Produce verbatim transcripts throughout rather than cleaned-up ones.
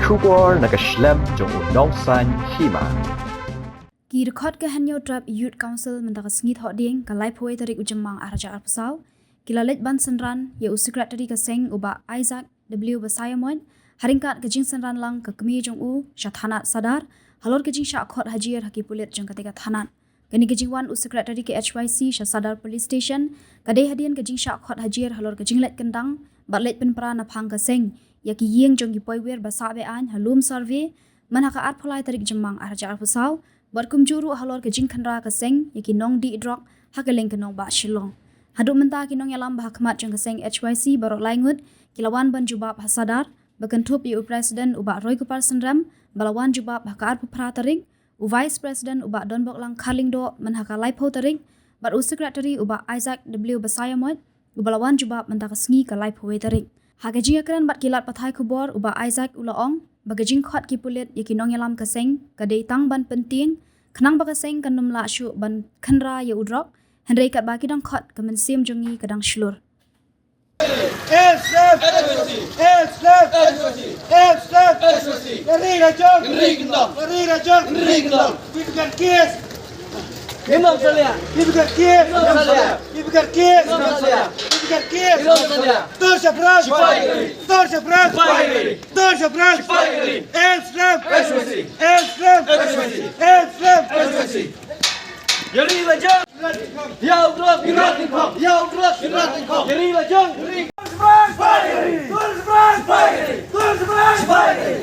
Khubor na ka shlem jong u Nongsaiñ Hima. Ki dkhot ka Hynñiewtrep Youth Council mynta ka sngi Thohdieng ka laiphew tarik u Jymmang arhajar arphew saw ki la leit ban synran ïa u Secretary ka seng u Bah Isaac W Basaiawmoit ha ryngkat ka jingsynran lang ka kmie jong u sha thanat Sadar halor ka jingshah khot hajir ha ki pulit jong katei ka thanat. Kane ka jingwan u Secretary ka H Y C sha Sadar Police Station ka dei hadien ka jingshah khot hajir halor ka jingleit kyndang bad leit pynpra na phang ka seng ïa ki ïing jong ki poiwir ba sah be-aiñ ha Lum Survey mynha ka arphew lai tarik Jymmang arhajar arphew saw bad kumjuh ruh halor ka jingkhynra ka seng ïa ki nongdih drok ha kylleng ka nongbah Shillong. Haduh mynta ki nongïalam ba ha khmat jong ka seng H Y C baroh lai ngut ki la wan ban jubab ha Sadar ba kynthup ïa u President u Bah Roykupar Synrem ba la wan jubab ha ka arphew phra tarik, u Vice President u Bah Donboklang Kharlyngdoh mynha ka laiphew tarik bad u Secretary u Bah Isaac W Basaiawmoit uba la wan jubab mynta ka sngi ka laiphew tarik. Ha ka jingïakren bad ki lad pathai khubor u Bah Isaac u la ong ba ka jingkhot ki pulit ïa ki nongïalam ka seng ka dei tang ban pyntieng khnang ba ka seng kan ym lah shuh ban khynra ïa u drok, hynrei katba ki dang khot ka mynsiem jong ngi ka dang shlur. Islam! Islam! Islam! Ka ri la jong! Ka ri la jong! Ka ri la jong! Ka ri la jong! Bibigan kies! Imam Salia! Bibigan kies! Imam Salia! Bibigan kies! Imam Salia! Bibigan kies! Imam Salia! Tor Shapran! Shipagri! Tor Shapran! Shipagri! Tor Shapran! Shipagri! Islam! Islam! Islam! Islam! Islam! Yari la jong! Ïa u drok! Ïa u drok! Ïa u drok! Yari la jong! Tor Shapran! Shipagri! Tor Shapran! Shipagri! Tor Shapran! Shipagri!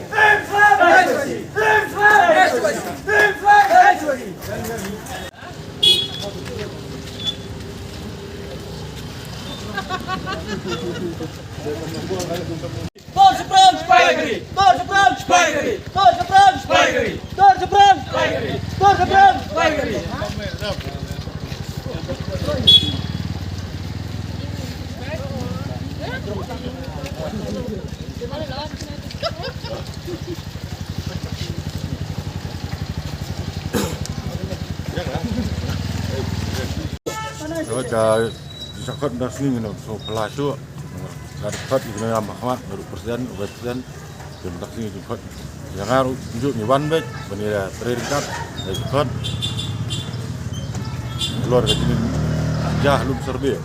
Tor Shapran! Shipagri! Tor Shapran! Shipagri! Ka jingshah khot mynta ka sngi ngin ym sngewphylla shuh. Ka dkhot ïa ki nongïalam ba ha khmat, naduh president, vice president, te mynta ka sngi jingkhot. Ïa nga ruh kumjuh ngi wan beit ban ïa trei ryngkat ïa jingkhot. Halor ka jingim, jia ha Lum Survey.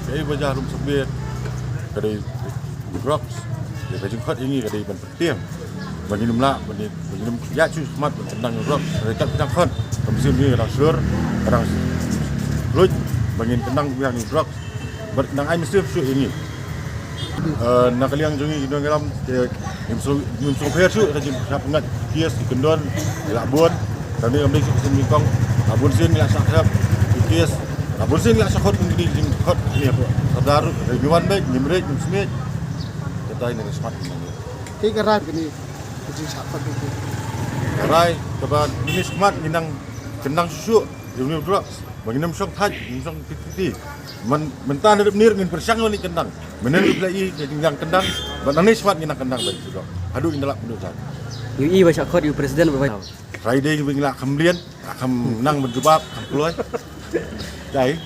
Kaei ba jia ha Lum Survey ka dei drugs. Ïa ka jingkhot ïa ngi ka dei ban pyntieng ba ngin ym lah, ba ngin, ba ngin ym ïa shu khmat ban kyndang drugs. Ka dei kat ka jingkhot, ka mynsiem ngi ka dang shlur, ka dang luid ba ngin kyndang ïa ngi drugs. Bad nang ai mynsiem shuh ïa ngi. Eh, na ka liang jong ngi ki nongïalam, te ngim shu, ngim shu pher shuh ïa ka jingshah pyngngad kies ki kyndon, ki la bun. Kane kam dei shuh ka sien nyngkong. La bun sien ngi la shah thep ki kies. La bun sien ngi la shah khot kum kine ki jingkhot kine hapoh Sadar, ngi wan beit, ngim rit, ngim smiej. Kata ine ka smat ngi nang ïa. Kaei ka rai kane ka jingshah khot kine? Ka rai kaba mynne shakhmat ngi nang kyndang shuh shuh ïa une u drugs. Ba ngin ym shong thait, ngin ym shong kiti kiti. Myn, mynta na dep nir ngin pyrshang ïa une kyndang. Mynne ruh la i ka jingkyndang. Bad nangne shakhmat ngin nang kyndang bad shuh. Haduh ngin da lah pynduh jait. Ïohi ba shah khot ïa u president ba. Friday ngin lah kham mlien, lah kham nang ban jubab, kham kloi. Dei.